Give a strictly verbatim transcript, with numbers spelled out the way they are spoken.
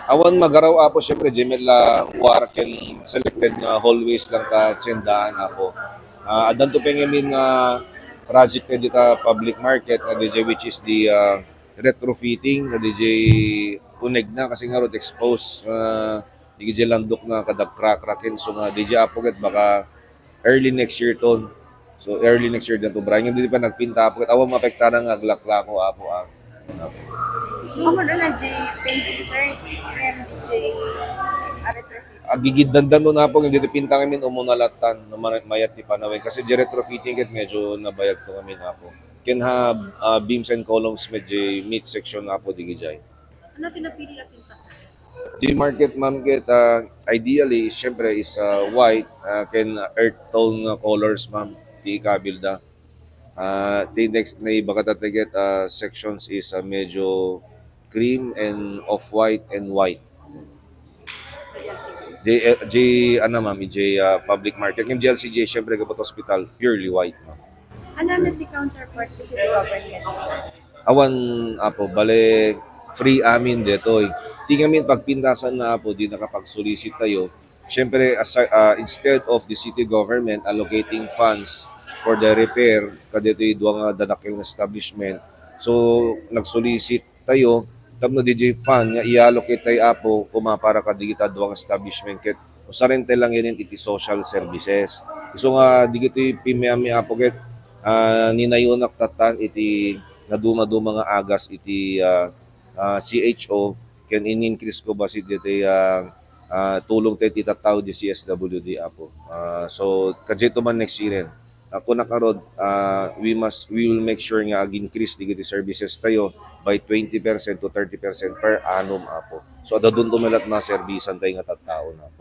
Awan magaraw, Apo, siyempre, diay met la wara ken selected nga hallways lang ta tiendaan, Apo. Ah, addanto pay ngamin nga project dita public market nga diay, which is the, ah, retrofitting nga diay uneg na kasi ngarud expose, ah, diay landok na kada crack-cracken. So nga diay, Apo, ket baka early next year ton. So, early next year diay to, Brian. Nga diay pa nagpinta, Apo, ket awan maapektaran nga aglaklako, Apo, ah. So, amo na diay painting, sir. Ken diay, ah, retrofit. Agigiddandan no, Apo, nga diay pinta ngamin umuna latan no ma-, mayat ti panawen. Kasi diay retrofitting ket medyo nabayag to ngamin, Apo. Ken ha, ah, beams and columns met diay midsection, Apo, diay. Ano ti napili a pinta, sir? Diay market, ma'am, ket, ah, ideally, siyempre, is, ah, white, ah, ken earth tone nga colors, ma'am, ti ikabilda. Ah, ti next, naibaga ta ti ket, ah, sections is, ah, medyo cream and off-white and white. Diay, eh, diay, ano, ma'am, diay, ah, public market. Ngem diay L C G, siyempre, kapag hospital, purely white, ma'am. Ano na ti counterpart ti city government, sir? Awan, Apo, bale, free amin detoy. Ti ngamin pagpintasan na, Apo, diay nakapag-solicit tayo. Siyempre, as, ah, instead of the city government allocating funds for the repair kadetoy dua nga dadakkel nga establishment, so nag-solicit tayo tapno diay fund nga i-allocate tayo, Apo, koma para kadagita dua nga establishment ket usaren tayo lang iti social services. Isu nga dagitoy pimmiami, Apo, ket, ah, ninayonak tattan iti nadumaduma nga agas iti, ah, ah, C H O, ken in-increase ko bassit ditoy, ah, ah, tulong tayo ti tattao diay C S W D, Apo. Ah, so, kadiay to man next year, eh. Ah, kunak ngarud, ah, we must, we will make sure nga ag-increase dagiti services tayo by twenty percent to thirty percent per annum, Apo. So, adda don to met la nga serbisan tayo nga tattao, Apo.